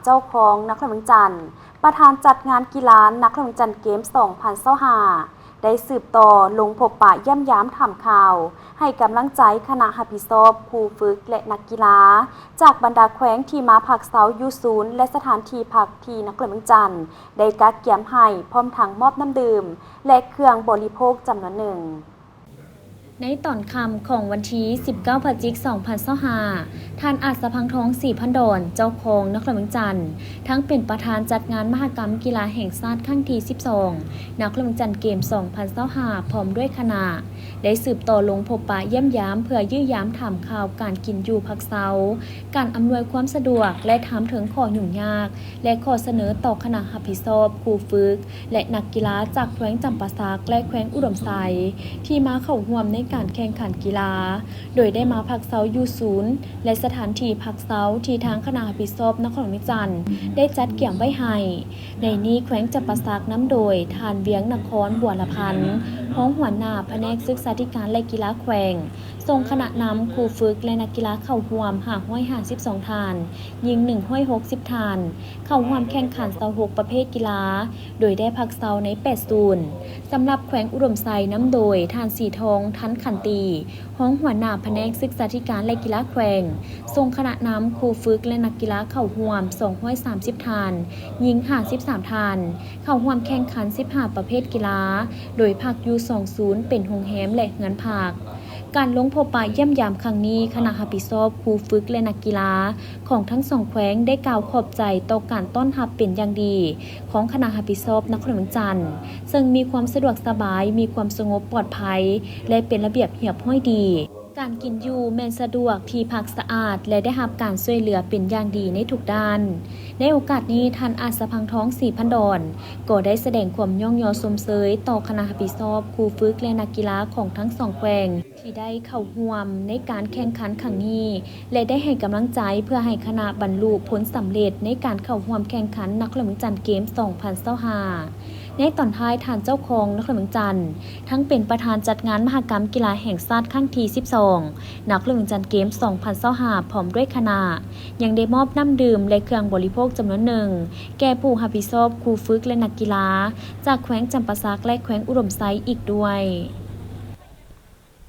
ເຈົ້າຄອງນະຄອນຫຼວງວຽງຈັນ, ປະທານຈັດງານກິລານະຄອນຫຼວງວຽງຈັນເກມສອງພັນຊາວຫ້າ ໄດ້ສືບຕໍ່ລົງພົບປະຢ້ຽມຢາມຖາມຂ່າວ, ໃຫ້ກຳລັງໃຈຄະນະຮັບຜິດຊອບ, ຄູຝຶກ ແລະ ນັກກິລາ ຈາກບັນດາແຂວງທີ່ມາພັກເຊົາຢູ່ສູນ ແລະ ສະຖານທີ່ພັກທີ່ນະຄອນຫຼວງວຽງຈັນໄດ້ກະກຽມໃຫ້, ພ້ອມທັງມອບນ້ຳດື່ມ ແລະ ເຄື່ອງບໍລິໂພກຈຳນວນໜຶ່ງ. ໃນຕອນຄ່ຳຂອງວັນທີສິບເກົ້າ ພະຈິກ ສອງພັນຊາວຫ້າ ທ່ານ ອາດສະພັງທອງ ສີພັນດອນ ເຈົ້າຄອງນະຄອນຫຼວງວຽງຈັນ, ທັງເປັນປະທານຈັດງານມະຫະກຳກິລາແຫ່ງຊາດຄັ້ງທີສິບສອງ ນະຄອນຫຼວງວຽງຈັນເກມສອງພັນຊາວຫ້າ ພ້ອມດ້ວຍຄະນະ ໄດ້ສືບຕໍ່ລົງພົບປະຢ້ຽມຢາມ ເພື່ອຢ້ຽມຢາມຖາມຂ່າວການກິນຢູ່ພັກເຊົາ, ການອຳນວຍຄວາມສະດວກ ແລະ ຖາມເຖິງຂໍ້ຫຍຸ້ງຍາກ ແລະ ຂໍ້ສະເໜີຕໍ່ຄະນະຮັບຜິດຊອບ, ຄູຝຶກ ແລະ ນັກກິລາຈາກແຂວງຈຳປາສັກ ແລະ ແຂວງອຸດົມໄຊ ທີ່ມາເຂົ້າຮ່ວມໃນການແຂ່ງຂັນກິລາ, ໂດຍໄດ້ມາພັກເຊົາຢູ່ສູນ ແລະ ສະຖານທີ່ພັກເຊົາທີ່ທາງຄະນະຮັບຜິດຊອບນະຄອນວຽງຈັນໄດ້ຈັດກຽມໄວ້ໃຫ້. ໃນນີ້ແຂວງຈຳປາສັກນຳໂດຍທ່ານ ວຽງນະຄອນ ບົວລະພັນ ຮອງຫົວໜ້າພະແນກສຶກສາທິການ ແລະ ກິລາແຂວງ, ສົ່ງຄະນະນຳ, ຄູຝຶກ ແລະ ນັກກິລາເຂົ້າຮ່ວມ ຫ້າຮ້ອຍຫ້າສິບສອງທ່ານ, ຍິງ ໜຶ່ງຮ້ອຍຫົກສິບທ່ານ, ເຂົ້າຮ່ວມແຂ່ງຂັນ ຊາວຫົກປະເພດກິລາ ໂດຍໄດ້ພັກເຊົາໃນແປດສູນ. ສຳລັບແຂວງອຸດົມໄຊນຳໂດຍທ່ານ ສີທອງ ທັນຂັນຕີ ຮອງຫົວໜ້າພະແນກສຶກສາທິການ ແລະ ກິລາແຂວງ, ສົ່ງຄະນະນຳ, ຄູຝຶກ ແລະ ນັກກິລາເຂົ້າຮ່ວມ ສອງຮ້ອຍສາມສິບທ່ານ, ຍິງ ຫ້າສິບສາມທ່ານ, ເຂົ້າຮ່ວມແຂ່ງຂັນ ສິບຫ້າປະເພດກິລາ ໂດຍພັກຢູ່ສອງສູນ ເປັນໂຮງແຮມ ແລະ ເຮືອນພັກ. ການລົງພົບປະຢ້ຽມຢາມຄັ້ງນີ້, ຄະນະຮັບຜິດຊອບ, ຄູຝຶກ ແລະ ນັກກິລາຂອງທັງສອງແຂວງໄດ້ກ່າວຂອບໃຈຕໍ່ການຕ້ອນຮັບເປັນຢ່າງດີຂອງຄະນະຮັບຜິດຊອບນະຄອນຫຼວງວຽງຈັນ, ເຊິ່ງມີຄວາມສະດວກສະບາຍ, ມີຄວາມສະຫງົບປອດໄພ ແລະ ເປັນລະບຽບຮຽບຮ້ອຍດີ. ການກິນຢູ່ແມ່ນສະດວກ, ທີ່ພັກສະອາດ ແລະ ໄດ້ຮັບການຊ່ວຍເຫຼືອເປັນຢ່າງດີໃນທຸກດ້ານ. ໃນໂອກາດນີ້, ທ່ານ ອາດສະພັງທອງ ສີພັນດອນ ກໍໄດ້ສະແດງຄວາມຍ້ອງຍໍຊົມເຊີຍຕໍ່ຄະນະຮັບຜິດຊອບ, ຄູຝຶກ ແລະ ນັກກິລາຂອງທັງສອງແຂວງ ທີ່ໄດ້ເຂົ້າຮ່ວມໃນການແຂ່ງຂັນຄັ້ງນີ້ ແລະ ໄດ້ໃຫ້ກຳລັງໃຈເພື່ອໃຫ້ຄະນະບັນລຸຜົນສຳເລັດໃນການເຂົ້າຮ່ວມແຂ່ງຂັນນະຄອນຫຼວງວຽງຈັນເກມສອງພັນຊາວຫ້າ. ໃນຕອນທ້າຍ, ທ່ານເຈົ້າຄອງນະຄອນຫຼວງວຽງຈັນ ທັງເປັນປະທານຈັດງານມະຫະກຳກິລາແຫ່ງຊາດຄັ້ງທີສິບສອງ ນະຄອນຫຼວງວຽງຈັນເກມສອງພັນຊາວຫ້າ ພ້ອມດ້ວຍຄະນະ ຍັງໄດ້ມອບນ້ຳດື່ມ ແລະ ເຄື່ອງບໍລິໂພກຈຳນວນໜຶ່ງ ແກ່ຜູ້ຮັບຜິດຊອບ, ຄູຝຶກ ແລະ ນັກກິລາ ຈາກແຂວງຈຳປາສັກ ແລະ ແຂວງອຸດົມໄຊອີກດ້ວຍ.